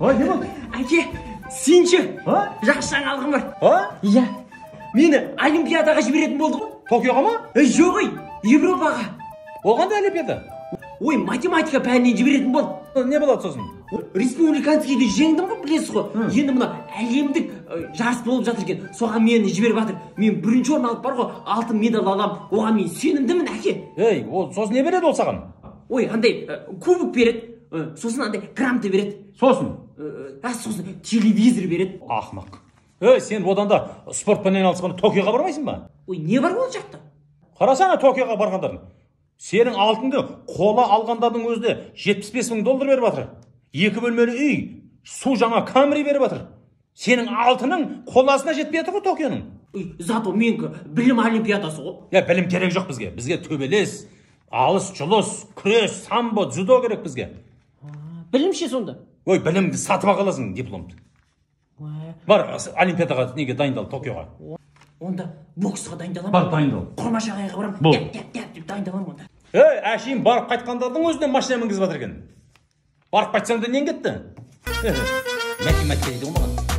Ой, не болды? Әке, сен ше? А? Жақсы жаңалығым бар. А? Иә. Мені олимпиадаға жіберетін болды ғой. Токиоға ма? Жоқ, ой, Европаға. Ол қандай олимпиада? Ой, математика пәнінен жіберетін болды. Не болады сосын? Республиканскийді жеңдім ғой, білесіз ғой. Енді мына әлемдік жарыс болып жатыр екен. Соған мені жіберіп жатыр. Мен бірінші орын алып бар ғой, алтын медаль аламын. Оған мен сенімдімін, әке. Ей, ол сосын не береді ол саған? Ой, андай кубок береді, сосын андай грамота береді. Сосын? Сосын телевизор береді. Ақымақ. Ей, сен одан да спортпен айналысқанда Токиоға бармайсың ба? Ой, не бар ол жақта? Қарасana Токиоға барғандардың. Сенің алтынды қола алғандардың өзі де 75 мың доллар беріп жатыр. 2 бөлмелі үй, су жаңа Камри беріп жатыр. Сенің алтының қоласына жетпей жатыр ғой Токионың. Ой, зато менікі білім олимпиадасы ғой. Я, білім керек жоқ бізге. Бізге төбелес, алыс, жұлыс, күрес, самбо, дзюдо керек бізге. Білім ше сонда? Ой, білімді сатып ала аласың, дипломды. Бар, олимпиадаға неге дайындал, Токиоға. Онда боксқа дайындаламын. Бар, дайындал. Құрмаш ағайға барамын. Бол. Дәп, дәп, дәп деп дайындаламын онда. Ей, әшейін барып қайтқандардың өзіне машина мінгізіп жатыр екен. Барып қайтсаң да нең кетті? Математика дейді ғой маған.